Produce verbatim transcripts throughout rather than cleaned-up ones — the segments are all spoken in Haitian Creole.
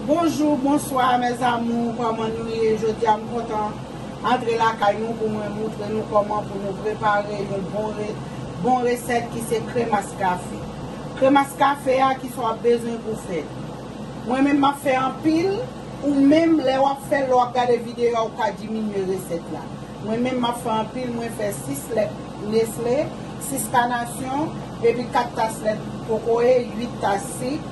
Bonjou, bonswa, mes amours, kòman nou ye? Jodi a, m kontan antre lakay nou pou mwen moutre nou kòman pou nou prepare yon bon re-, bon resèt ki se kremas kafe. Kremas kafe a, kisa w ap bezwen pou fè l? Mwen menm, m ap fè anpil, ou menm, lè w ap fè l, lè w ap gade videyo a, ou ka diminye resèt la. Mwen menm, m ap fè anpil, mwen fè sis lèt Nestlé, sis kanasyon, epi kat tas lèt kokoye, uit tas sik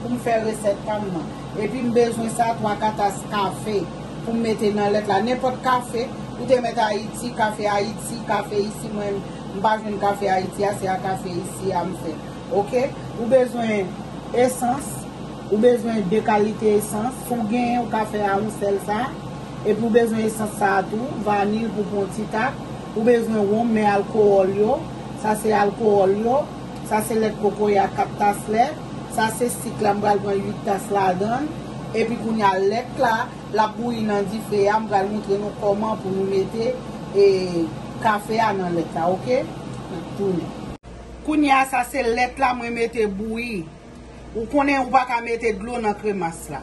pou m fè resèt pa m nan. Epi m bezwen sa twa kat tas kafe pou m mete nan lèt la. Nenpòt kafe, ou te mèt Ayiti, kafe Ayiti, kafe isi, mwen, m pa jwenn kafe Ayiti a, se a kafe isi a m fè. Oke? Ou bezwen esans, ou bezwen de kalite esans. Si w genyen, ou ka fè a yon sèl sa. Epi ou bezwen esans sa a tou, vanil pou pran yon ti tak. Ou bezwen wonm, men alkowòl yo. Sa se alkowòl yo. Sa se lèt kokoye a, kat tas lèt. Sa se sik la, m pral pran uit tas ladan l. Epi kounye a lèt la, l ap bouyi nan dife a. M pral moutre nou kòman pou nou mete, e, kafe a nan lèt la, oke? N ap tounen. Kounye a, sa se lèt la mwen mete bouyi. Ou konnen ou pa ka mete dlo nan kremas la.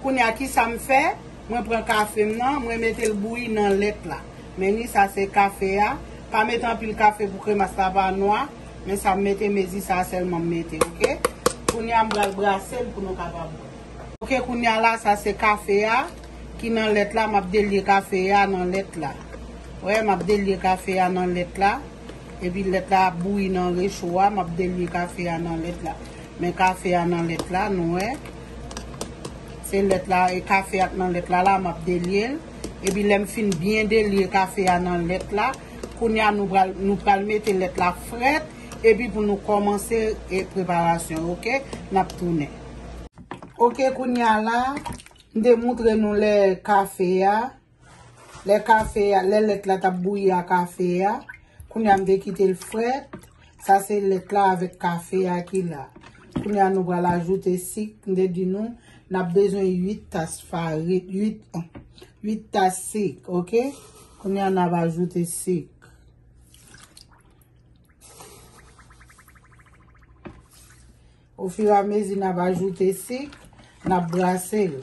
Kounye a, kisa m fè? Mwen pran kafe m nan, mwen mete l bouyi nan lèt la. Men ni sa se kafe a. Pa mete anpil kafe pou kremas la pa nwa. Men sa m mete, mezi sa a sèlman m mete, oke? Kounye a, m pral brase l pou nou kapab wè. Oke, kounye a la, sa se kafe a ki nan lèt la. M ap delye kafe a nan lèt la. Wè, m ap delye kafe a nan lèt la. Epi lèt la ap bouyi nan recho a, m ap delye kafe a nan lèt la. Men kafe a nan lèt la, nou wè. Se lèt la, e kafe a k nan lèt la, la, m ap delye l. Epi lè m fin byen delye kafe a nan lèt la, kounye a nou pral, nou pral mete lèt la frèt, epi pou nou kòmanse, e, preparasyon, oke? N ap tounen. Oke, kounye a la, m te moutre nou lè kafe a, lè kafe a, lè lèt la t ap bouyi a kafe a. Kounye a m te kite l frèt. Sa se lèt la avèk kafe a ki la. Kounye a nou pral ajoute sik. M te di nou, n ap bezwen uit tas farin, uit, uit tas sik, oke? Kounye a n ap ajoute sik. Ofiramezi n ap ajoute sik, n ap brase l.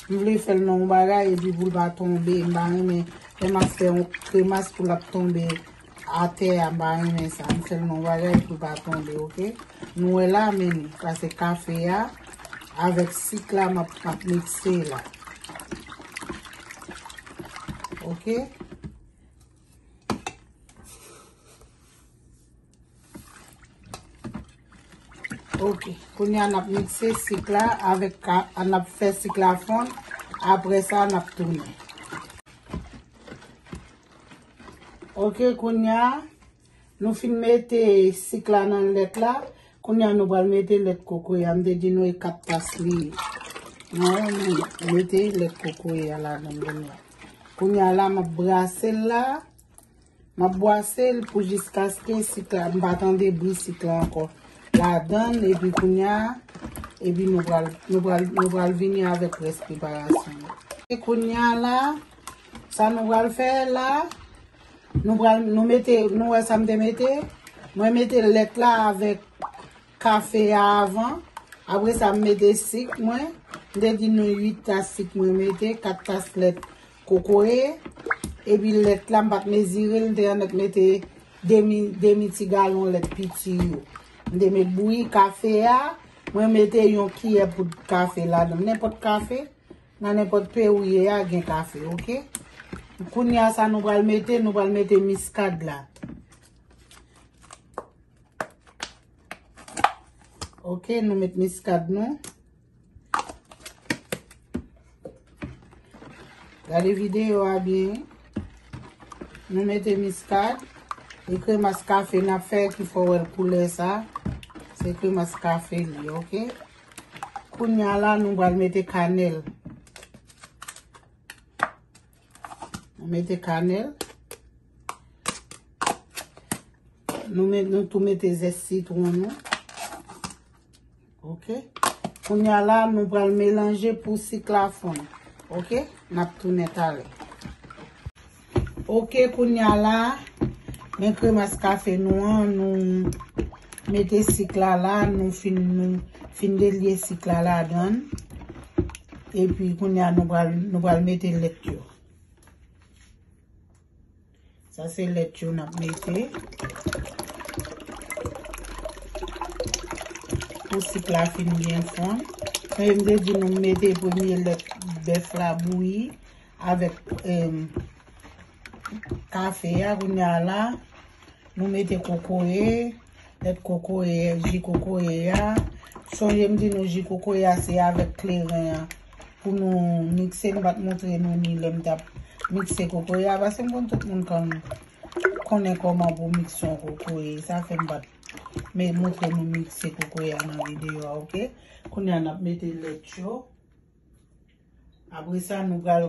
M vle fè l nan yon bagay epi pou l pa tonbe. M pa renmen lè m ap fè yon kremas pou l ap tonbe atè a, m pa renmen sa. M fè l nan yon bagay pou l pa tonbe, oke? Nou wè la, men sa se kafe a avèk sik la m ap, m ap mikse la. Oke? Oke, kounye a n ap mikse sik la avèk ka, n ap fè sik la fonn. Apre sa, n ap tounen. Oke, kounye a, nou fin mete sik la nan lèt la. Kounye a, nou pral mete lèt kokoye a. M te di nou e kat tas li ye. Nou mete lèt kokoye a ladan kounye a. Kounye a la, m ap brase l la. M ap bwase l pou jiskaske sik la, m pa tande bri sik la ankò. Ladan l, epi kounye a, epi nou pral, nou pral, nou pral vini avèk rès preparasyon yo. E kounye a la, sa nou pral fè la, nou pral, nou mete, nou wè sa m te mete? Mwen mete lèt la avèk kafe a avan. Apre sa, m mete sik mwen. M te di nou uit tas sik mwen mete, kat tas lèt kokoye. Epi lèt la, m pa t mezire l, m te annik mete demi, demi ti galon lèt piti yo. M te met bouyi kafe a. Mwen mete yon kiyè poud kafe ladan. Nenpòt kafe, nan nenpòt peyi w ye a, gen kafe, oke? Kounye a sa nou pral mete, nou pral mete miskad la. Oke, nou met miskad nou. Gade videyo a byen. Nou mete miskad. E kremas kafe n ap fè ki fè w wè l koulè sa. Se kremas kafe li, oke? Kounye a la, nou pral mete kanèl. Nou mete kanèl. Nou met, nou tou mete zès sitwon nou. Oke. Kounye a la, nou pral melanje pou sik la fonn. Oke. N ap tounen talè. Oke, kounye a la, men kremas kafe nou an, nou mete sik la la, nou fin, nou fin delye sik la ladan l. Epi kounye a nou pral, nou pral mete lèt yo. Sa se lèt yo n ap mete. Pou sik la fin byen fonn. Men m te di nou mete premye lèt bèf la bouyi avèk, em, kafe a. Kounye a la, nou mete kokoye, lèt kokoye, ji kokoye a. Sonje m di nou ji kokoye a se avèk kleren an. Pou nou mikse, m pa t montre nou ni lè m t ap mikse kokoye a, paske m konn tout moun konn, konnen kòman pou mikse yon kokoye. Sa fè m pa t me montre nou mikse kokoye a nan videyo a, oke? Kounye a n ap mete lèt yo. Apre sa, nou pral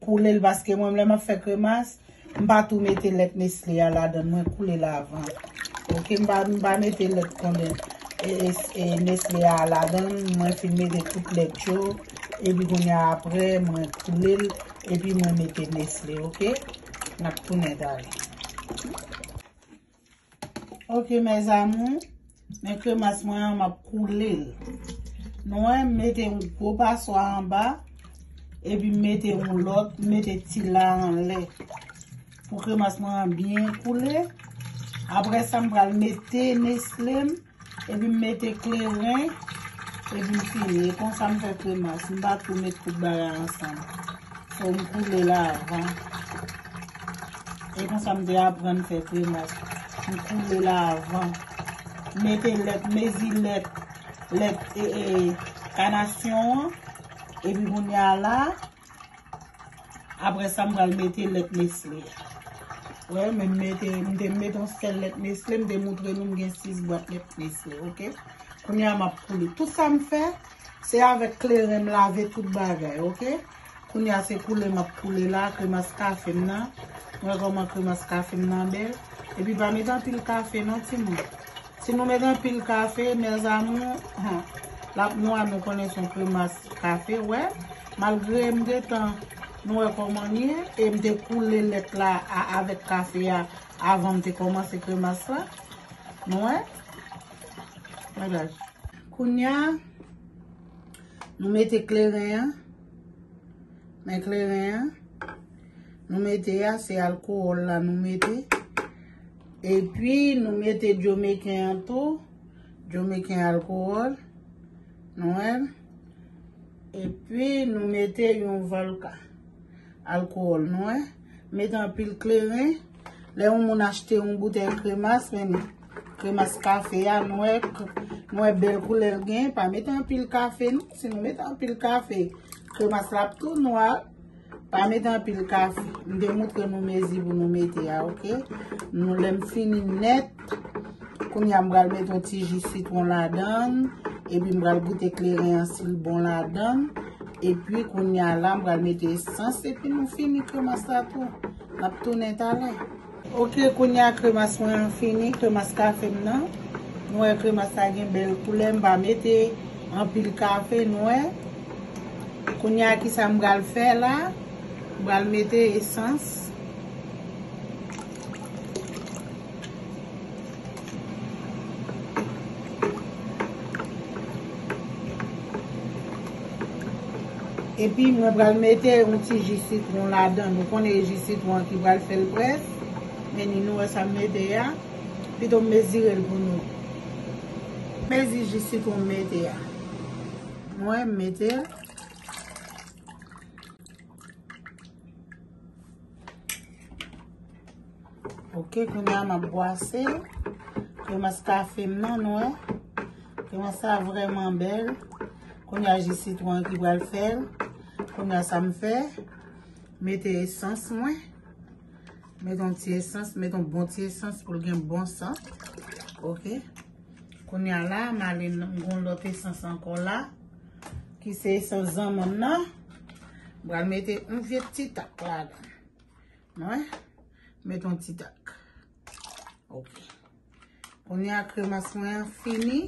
koule l, paske mwen, lè m ap fè kremas, m pa tou mete lèt Nestle a ladan, mwen koule l avan. Oke, m pa, m pa mete lèt konnen, e, e, e, Nestle a ladan, mwen fin mete tout lèt yo, epi kounye a apre, mwen koule l, epi mwen mete Nestle, oke? N ap tounen talè. Ok, mes amours, men kremas mwen an, m ap koule l. Nou wè, m mete yon gwo paswa anba, epi m mete yon lòt, m mete ti la anlè. Pou kremas mwen an byen koule. Apre sa, m pral mete Nestle m, epi m mete kleren, epi m fini. E konsa m fè kremas. M pa tou met tout bagay ansanm. So, m koule l avan. E konsa m te aprann fè kremas. M koule l avan. Mete lèt, mezi lèt, lèt, e, e, kanasyon an. Epi kounye a la, apre sa, m pral mete lèt Nestle a. Wè, men m mete, m te mete yon sèl lèt Nestle, m te moutre nou m gen sis bwat lèt Nestle, oke? Kounye a, m ap koule. Tout sa m fè, se avèk kleren m lave tout bagay, oke? Kounye a, se koule m ap koule la, kremas kafe m nan. Mwen kòman kremas kafe m nan bèl. Epi pa mete anpil kafe non, timoun. Si nou mete anpil kafe, mes amours, han, l ap nwa, nou konnen se yon kremas kafe, wè. Malgre m te tan, nou wè kòman l ye, e m te koule lèt la a, avèk kafe a, avan m te kòmanse kremas la. Nou wè? Bagay. Kounye a, nou mete kleren an. Men kleren an. Nou mete a, se alkowòl la nou mete. Epi nou mete djomeken an tou. Djomeken alkowòl. Nou wè l. Epi nou mete yon vòlka alkowòl, nou wè. Mete anpil kleren. Lè yon moun achte yon boutèy kremas, men kremas kafe a, nou wè, nou wè bèl koulè l gen. Pa mete anpil kafe, non. Si nou mete anpil kafe, kremas la ap tou nwa. Pa mete anpil kafe. M te moutre nou mezi pou nou mete a, oke? Nou, lè m fini nèt, kounye a m pral mete yon ti ji sitwon ladan l, epi m pral goute kleren an si l bon ladan l, epi kounye a la m pral mete esans, epi nou fini kremas la tou. N ap tounen talè. Oke, kounye a kremas mwen an fini, kremas kafe m nan. Nou wè kremas la gen bèl koulè, m pa mete anpil kafe, nou wè. Kounye a kisa m pral fè la? M pral mete esans. Epi mwen pral mete yon ti ji sitwon ladan. Nou konnen e ji sitwon an ki pral fè l près. Men ni nou wè sa m mete a. Pito m mezire l pou nou. Mezi ji sitwon m mete a. Mwen mete l. Ok, kounye a m ap bwase kremas kafe m nan, nou wè. Kremas sa vrèman bèl. Kounye a ji sitwon ki pral fè l. Kounye a sa m fè, mete esans mwen. Mete yon ti esans, mete yon bon ti esans pou l gen bon sant. Ok. Kounye a la, m ale nan, m gon lòt esans ankò la, ki se esans zanmanm nan. M pral mete yon vye ti tak ladan. Mwen mete yon ti tak. Ok. Kounye a kremas mwen an fini.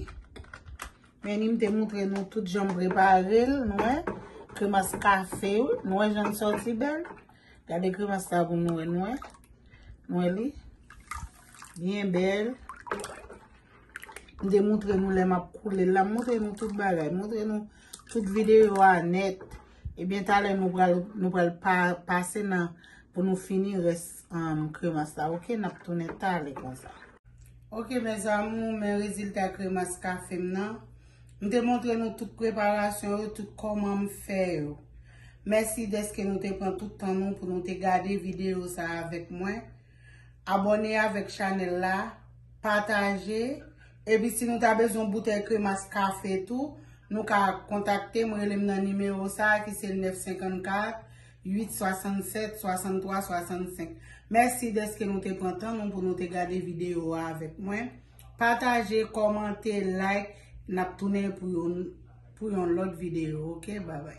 Men ni m te moutre nou tout jan m prepare l, nou wè. Kremas kafe, wi. Nou wè jan l sòti bèl. Gade kremas sa pou nou wè, nou wè. Nou wè li. Byen bèl. M te moutre nou lè m ap koule l la. M moutre nou tout bagay. M moutre nou tout videyo a nèt. Ebyen, talè nou pral, nou pral pa, pase nan, pou nou fini rès um, kremas la, oke? N ap tounen talè konsa. Oke, mes amours, men rezilta kremas kafe m nan. M te montre nou tout preparasyon yo, tout kòman m fè yo. Mèsi dèske nou te pran tout tan nou pou nou te gade videyo sa avèk mwen. Abòne avèk chanèl la, pataje. Epi si nou ta bezwen boutèy kremas kafe tou, nou ka kontakte m, rele m nan nimewo sa a ki se nèf senkannkat uit swasannsèt swasanntwa swasannsenk. Mèsi dèske nou te pran tan nou pou nou te gade videyo a avèk mwen. Pataje, kòmante, like. N ap tounen pou yon, pou yon lòt videyo, oke? Babay.